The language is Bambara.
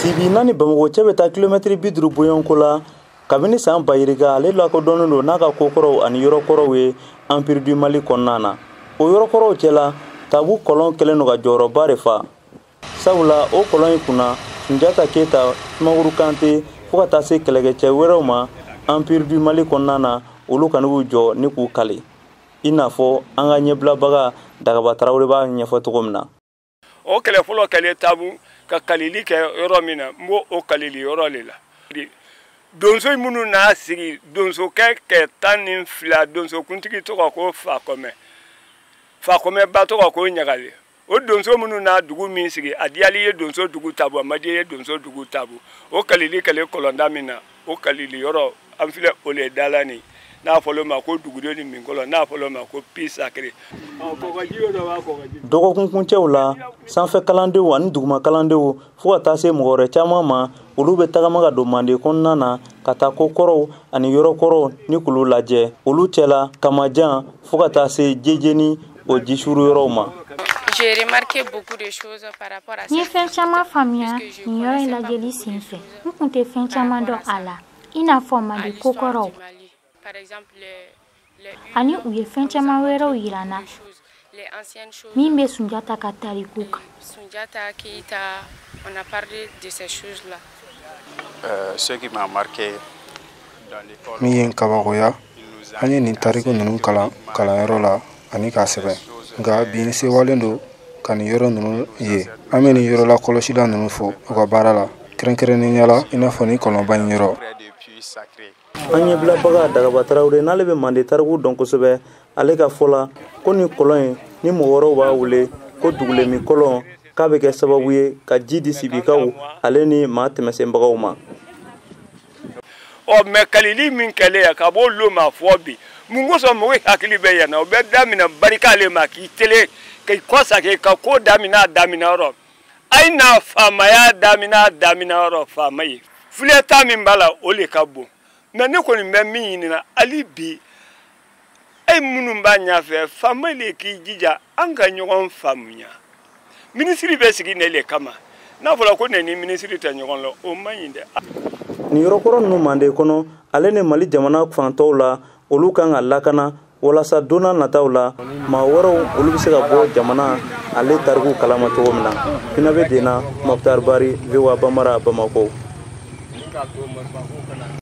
Sibi n'a ni Bamakɔ cɛ bɛ taa kilomɛtiri 50 bɔɲɔgɔnko la. Kabini san 2000, ale lakodɔnnen don n'a ka kokɔrɔw ani yɔrɔkɔrɔw ye Empire du Mali kɔnɔna na. O yɔrɔkɔrɔw cɛla, Tabu kɔlɔn kɛlen don ka jɔyɔrɔba de fa, sabula o kɔlɔn in kunna, Sunjata Keyita, Sumaworo Kante, fo ka taa se kɛlɛkɛcɛ wɛrɛw ma Empire du Mali kɔnɔna na, olu kɔni b'u jɔ ni k'u kale, i n'a fɔ an ka ɲɛbilabaga Dagaba Tarawele b'a ɲɛfɔ cogo min na. O kɛlɛ fɔlɔ kɛlen Tabu ka kalili kɛ yɔrɔ min na, n b'o o kalili yɔrɔ de la. Donso minnu n'a sigi, donsokɛ kɛ 12, donsokuntigi tɔgɔ ko Fakɔmɛ, Fakɔmɛ ba tɔgɔ ko Ɲagali. O donso minnu n'a dugu min sigi, a diyali ye donso dugu Tabu, a ma diya ye donso dugu Tabu. O kalili kɛlen kɔlɔnda min na, o kalili yɔrɔ an filɛ o le da la nin, n'a fɔlɔ ma ko dugudenw ni minkɔlɔ, n'a fɔlɔ ma ko puits sacré. Dɔgɔkun kuncɛw la, sanfɛ kalandenw ani duguma kalandenw, fo ka taa se mɔgɔ wɛrɛ caman ma, olu bɛ tagama ka don Manden kɔnɔna na ka taa ko kɔrɔw ani yɔrɔ kɔrɔw ni k'olu lajɛ. Olu cɛla, Kamajan, fo ka taa se Jejeni, o jisuru yɔrɔw ma. N ye fɛn caman faamuya nin yɔrɔ in lajɛli sen fɛ. N kun tɛ fɛn caman dɔn a la, i n'a fɔ Mali kokɔrɔw, ani u ye fɛn caman wɛrɛw yira n na min bɛ Sunjata ka tariku kan. Sunjata Keita, on a parlé de ces choses-là. Ce qui m'a marqué dans l'école, Min ye n kabakoya, an ye nin tariku ninnu kalan kalanyɔrɔ la ani k'a sɛbɛn, nka bi n sewalen don ka nin yɔrɔ ninnu ye. An bɛ nin yɔrɔ la kɔlɔsila ninnu fo u ka baara la, kɛrɛnkɛrɛnnenya la i n'a fɔ ni kɔlɔnba in yɔrɔ. Près du puits sacré. An ɲɛbilabaga Dagaba Tarawele, n'ale bɛ Mande tariku dɔn kosɛbɛ, ale ka fɔ la ko nin kɔlɔn in ni mɔgɔ wɛrɛw b'a wele ko dugulemi kɔlɔn, k'a bɛ kɛ sababu ye ka ji di Sibikaw ale ni maa tɛmɛsenbagaw ma. Ɔ, mɛ kalili min kɛlen yan ka b'o lo ma fɔ bi, mun kosɔn mɔgɔ hakili bɛ yan na? O bɛ daminɛ barika le ma k'i telen k'i kɔsaki ka ko daminɛ a daminɛ yɔrɔ. A ye na faamaya daminɛ a daminɛ yɔrɔ. Faama ye filɛta min b'a la, o le ka bon. Mɛ ne kɔni bɛ min ɲinina hali bi, e minnu b'a ɲɛfɛ, faama le k'i jija an ka ɲɔgɔn faamuya. Minisiri bɛ sigi ne le kama. N'a fɔra ko ne ni minisiri tɛ ɲɔgɔn la, o man ɲi dɛ. Nin yɔrɔkɔrɔ ninnu Manden kɔnɔ ale ni Mali jamana fantɔw la, olu kan ka lakana walasa don n'a nataw la, maa wɛrɛw olu bɛ se ka bɔ jamana ale tariku kalama cogo min na. Hinɛ bɛ den na. Mɔkitar Bari, VOA Bamara, Bamakɔ.